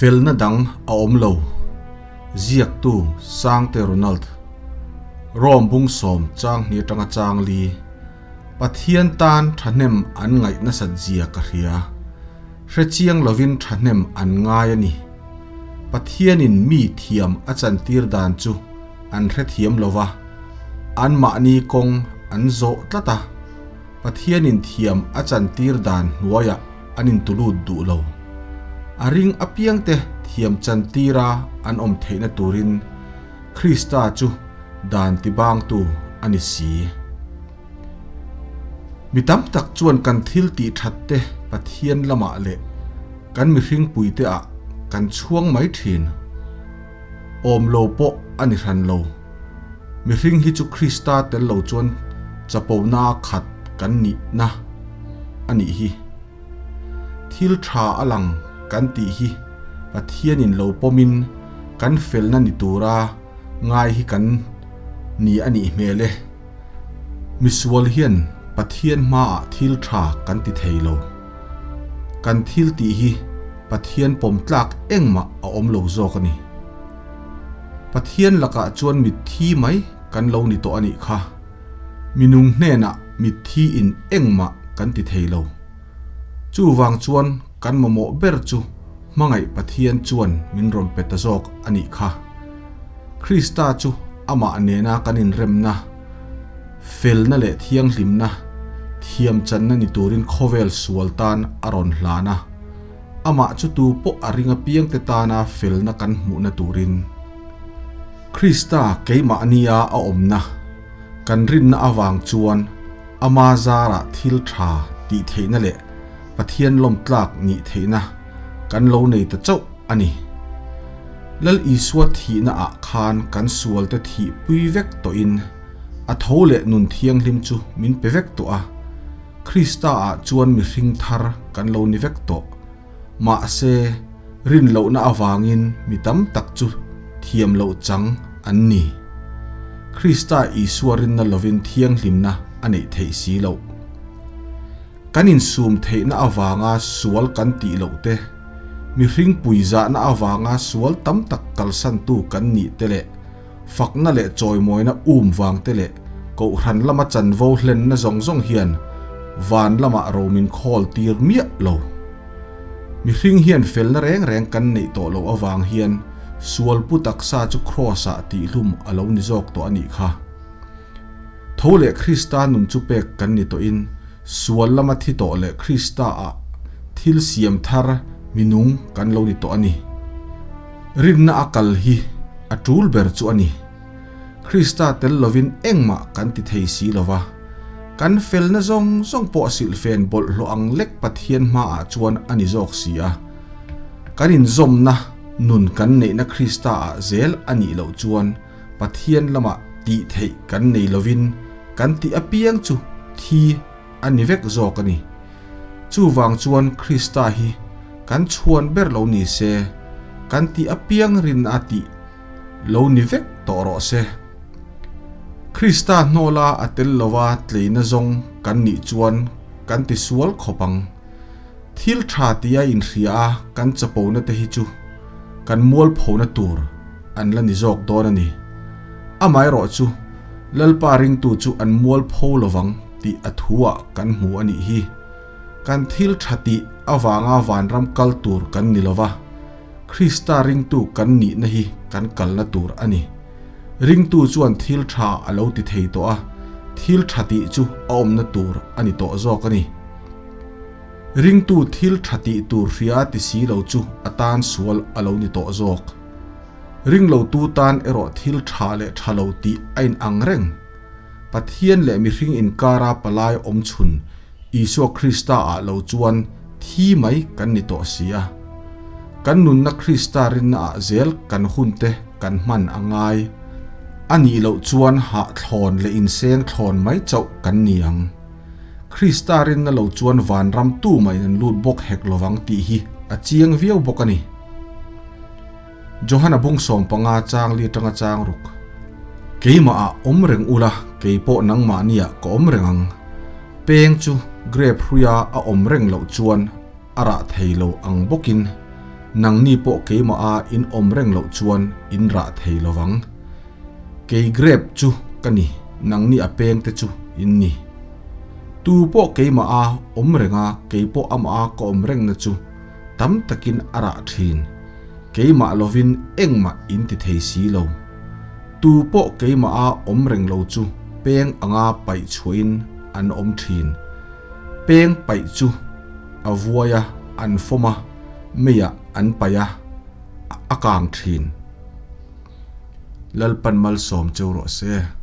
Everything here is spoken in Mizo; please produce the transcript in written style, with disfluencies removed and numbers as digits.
Felna dang a awm lo. Ziaktu Sangte Ronald. Rome bung sawm chang hnih atanga chang li. Pathian tan thahnem an ngaih nasat zia ka hria. Hrechiang lovin thahnem an ngai a ni. Pathianin mi thiam a chantir dan chu an hrethiam lo va, anmahni kawng an zawh tlat a. Pathianin thiam a chantir dan hnuaiah an intulut duh lo. A ring apiangte thiam chantira an awm theihna turin Krista chu dan tibangtu a ni si. Mi tam tak chuan kan thil tih that te Pathian lamah leh kan mihring puite ah kan chhuang mai thin. Awm lo pawh a ni hran lo. Mihring hi chu Krista tel lo chuan chapona khat kan nihna a nih hi. Thil tha a lang kan tih hi Pathianin lo pawmin kan felna ni tura ngai hi kan ni a nih hmel e. Misual hian Pathian hmaah thil tha kan ti thei lo. Kan thil tih hi Pathian pawm tlak engmah a awm lo zawk a ni. Pathian lakah chuan mitthi mai kan lo ni tawh a nih kha. Minung hnenah mitthi in engmah kan ti thei lo. Chuvang chuan kan mamawh ber chu hmangaih Pathian chuan min rawn pe ta zawk a nih kha. Krista chu amah nena kan inremna, felna leh thianghlimna, thiamchanna ni turin khawvel sual tan a rawn hlan a. Amah chu tu pawh a ring apiangte tana felna kan hmuhna turin. Krista keimahnia a awmna, kan rinna avang chuan ama zarah thil tha tih theihna leh Pathian lawmtlak nih theihna kan lo nei ta chauh a ni. Lal Isua thihna ah khan kan sualte thih pui vek tawhin a tho leh nun thianghlim chu min pe vek tawh a, Krista ah chuan mihring thar kan lo ni vek tawh. Mahse, rin lohna avangin mi tam tak chu thiam loh chang an ni. Krista Isua rinna lovin thianghlimna a neih theih si loh. Kan insum theihna avanga sual kan tih loh te, mihring puizahna avanga sual tam tak kalsantu kan nih te leh fakna leh chawimawina um vang te leh kohhran lama chanvo hlenna zawng zawng hian van lamah ro min khawl tir miah lo. Mihring hian felna reng reng kan neih tawh loh avang hian sual pu taksa chu Kraws-ah tihhlum a lo ni zawk tawh a nih kha. Tho leh Krista nun chu pek kan ni tawhin sual lama thi tawh leh Krista-ah thil siam thar minung kan lo ni tawh a ni. Rinna a kal hi a tul ber chu a ni. Krista tel lovin engmah kan ti thei si lo va, kan felna zawng zawng pawh silhfen bawlhhlawh ang lek Pathian hmaah chuan a ni zawk si a. Kan inzawmna nun kan neihna Krista-ah zel a nih loh chuan Pathian lamah tih theih kan nei lovin kan tih apiang chu thi a ni vek zawk a ni. Chuvang chuan Krista hi kan chhuan ber lo ni se, kan tih apiang rin a tih lo ni vek tawh rawh se. Krista hnawla a tel lova tleina zawng kan nih chuan kan ti sual khawp ang. Thil tha tia inhria a kan chapona te hi chu kan mualphona tur an la ni zawk dawn a ni. Amaherawh chu Lalpa ringtu chu an mualpho lovang tih a thuah kan hmu a nih hi. Kan thil tha tih avanga vanram kal tur kan ni lova, Krista ringtu kan nihna hi kan kalna tur a ni. Ringtu chuan thil tha a lo ti thei tawh a, thil tha tih chu a awmna tur a ni tawh zawk a ni. Ringtu thil tha tih tur hria ti si lo chu a tan sual a lo ni tawh zawk. Ringlotu tan erawh thil tha leh tha lo tih a inang reng. Pathian leh mihring inkara palai awm chhun Isua Krista ah lo chuan thi mai kan ni tawh si a. Kan nunna Krista rinna ah zel kan hun te kan hman a ngai. A nih loh chuan hahthlawn leh inseng thlawn mai chauh kan ni ang. Krista rinna lo chuan vanram tu mah in an lut bawk hek lovang tih hi a chiang viau bawk a ni. Johana bung 15 chang li atanga chang ruk. Keimah ah awm reng ula, kei pawh nangmahni ah ka awm reng ang. Peng chu grape hruia a awm reng loh chuan a rah thei lo ang bawkin. Nangni pawh keimah a in awm reng loh chuan in rah thei lo vang. Kei grep chu ka ni, nangni a peng te chu in ni. Tu pawh keimah a awm reng a, kei pawh amah a ka awm rengna chu tam takin a rah thin. Keimah lovin engmah in ti thei si lo. Tu pawh keimah a awm reng lo chu peng anga paih chhuahin an awm thin. Peng paih chu a vuai a, an fawm a, meiah an paih a, a kang thin. Lalpan malsawm cheu rawh se.